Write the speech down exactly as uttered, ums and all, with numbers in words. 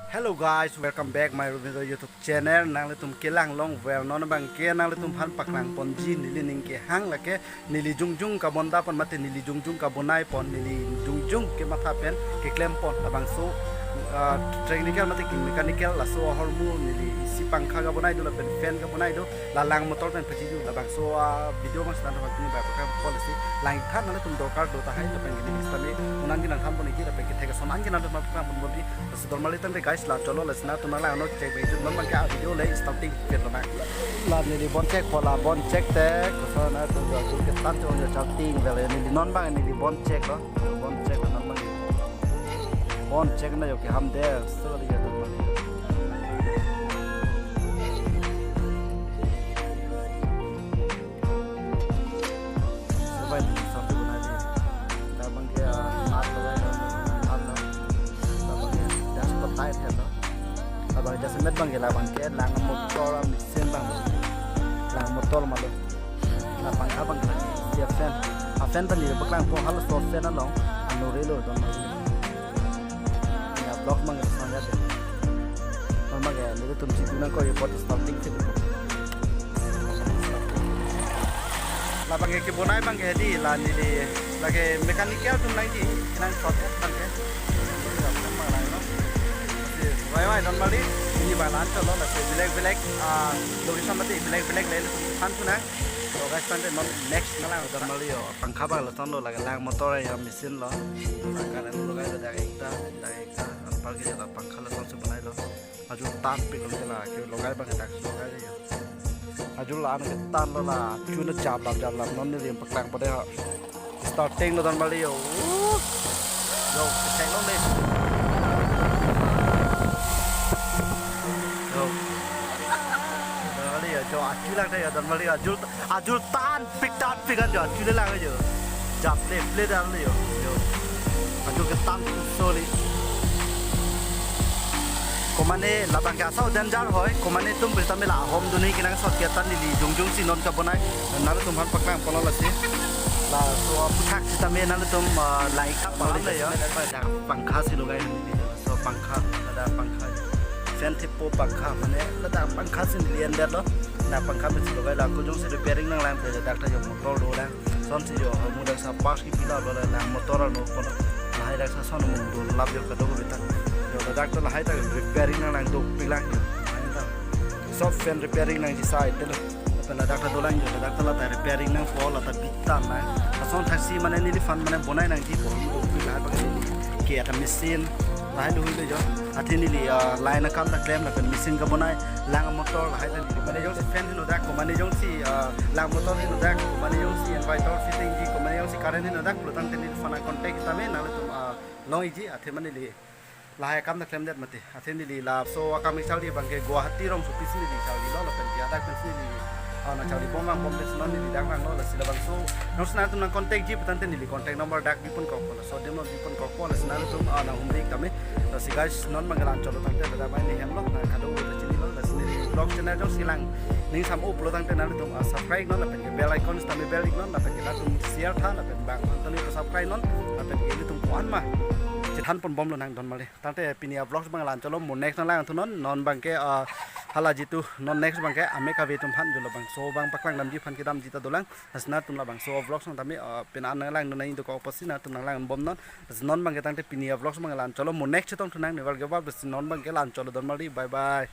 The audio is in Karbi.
Hello guys, welcome back my Ravindra YouTube channel. Nanglitum kelang longver, non abangke nanglitum aphan paklang ponji neli ning kehang lake neli jongjung kabonai pon mate neli jongjung kabonai pon, neli jongjung kematha pen keklem pon labangso, ah, technical mate ke mechanical laso ahormu neli isi pangkha kabonai do lapen fan kabonai do. La lang motor pen pachiju labangso, ah, video abang sitame pini bai paklang pon lasi lang-ik tha, nanglitum dorkar do tahai lapen gini sitame unang ginang than pon iji lapen kethek ason an ginang than paklang pon ponji. Lasi don marli tangte guys, lang cholo, lasi nanglitum lang no check bejut non abangke a video le starting ke lo nang. La neli bon check po, la bon check te koson atum jo ajul ketan chong jo chapting bele neli non abang neli bon check lo, bon check lo non abang. Bon check na jo keham de, so dia don marli. Survive di sampai guna di. Labangke, ah, nut logai lo, nut lo. Labangke dashboard tight helo. Labang jasemet abangke labangke lang motor a machine abang. Lang motor malo. La pangkha abang lagi. Dia fan. A fan tadi paklang pon hal so fan along. Anu relo don marli. Ya, vlog abang sangga de. Abangke nelitum chitu nangkok ye pot starting si. Labangke kebonai abangke di la neli lake mechanical atum nangji, nang short abangke. Vai vai don marli, pini bai lang cholo lasi bilek bilek, ah, location mate bilek bilek le than thu nang. So guys, tangte non next nanglang don marli yo. Pangkha abang lason lo lake lang motor ya machine lo. Current logai lo dak ekta, dak ekta. Anparke la pangkha lasonsi bonai lo. Ajul tan pik lo la ke logai abang dak logai lo. Ajul la an ketan lo la. Chuna japlap japlap non neli paklang pon de ha. Starting lo don marli yo. Uh. Yo, check lo le. Yo. Don marli yo, jo ajul lang de yo don marli yo. Ajul ajul tan pik tan pik an jo ajul lang jo. Jap le ple dan le yo. Yo. Ajul ketan soli. Komane labangke asau danger hoi. Komane atum berita mela hom duni kinang sot ketan neli jongjung si non kabonai. Nanglitum aphan paklang pon lasi. Laso aphuthak sitame nanglitum, ah, like pon le yo. Pangkha si logai. So pangkha, ladak pangkha. Fan thepo pangkha, mane ladak pangkha si neli en det lo. Na pangkha pensi logai la kujong si repairing nanglang pe ladak ta jo motor dolang. Sonsi jo mudak sa parts kepi la lo la lang motor ano kono. Lahai dak sa son mung dolap jo kadokave ta. Jo ladak ta lahai ta repairing nanglang dopik lang jo. Lahai ta. Sob fan repairing nangji side te lo. Lapen ladak ta dolang jo, ladak ta lata repairing nangpo, lata bitan nang. Lason thaksi mane neliphan mane bonai nangji po, dopik lahai abang neli ke ata machine, lahai lo hui lo jo. Athe neli, ah, line akam ta klem lapen machine kabonai, lang motor lahai ta neli. Mane jongsi fan henodak, komane jongsi, ah, lang motor henodak, komane jongsi inverter fitting ji, komane jongsi current henodak, pulotangte neliphan contact sitame nanglitum, ah, long-ikji, athe mane neli lahai akam ta klemdet mati. Athe neli laso akam charli abangke Guwahati rongsopi si neli charli lo lapen ke adak pensi neli, ah, nang charli bom vang bom pensi non neli dak vanglo lasi labangso. Nonsi nanglitum nang contact ji putangte neli contact number dak bipon kokpo, laso adim non bipon kokpo lasi nanglitum, ah, nang humri tame. Lasi guys, non abangke lang cholo tangte ladak bai ni hem lo, nang kado ta chinilo, lasi neli vlog channel jongsi lang ning sam-o pulotangte nanglitum, ah, subscribe non lapen ke bell icon sitame bell iknon lapen ke latum share tha lapen bang tangte subscribe non lapen ke ilitum ko-an ma chethan pon bomlo nang don marli. Tangte pini a vlogs abang lang cholo, mo next nanglang thu non, non abangke, ah, hala jitu non next abangke ame kave atum aphan jo labangso abang paklang damji aphan kedamji ta dolang. Lasi nanglitum labangso vlogs nang tame, ah, pini an nanglang non nang indo ko apotsi nanglitum nanglang bom non. Lasi non abangke tangte pini a vlogs abang lang cholo, mo next chetong thu nang never give up, lasi non abangke lang cholo don marli, bye bye.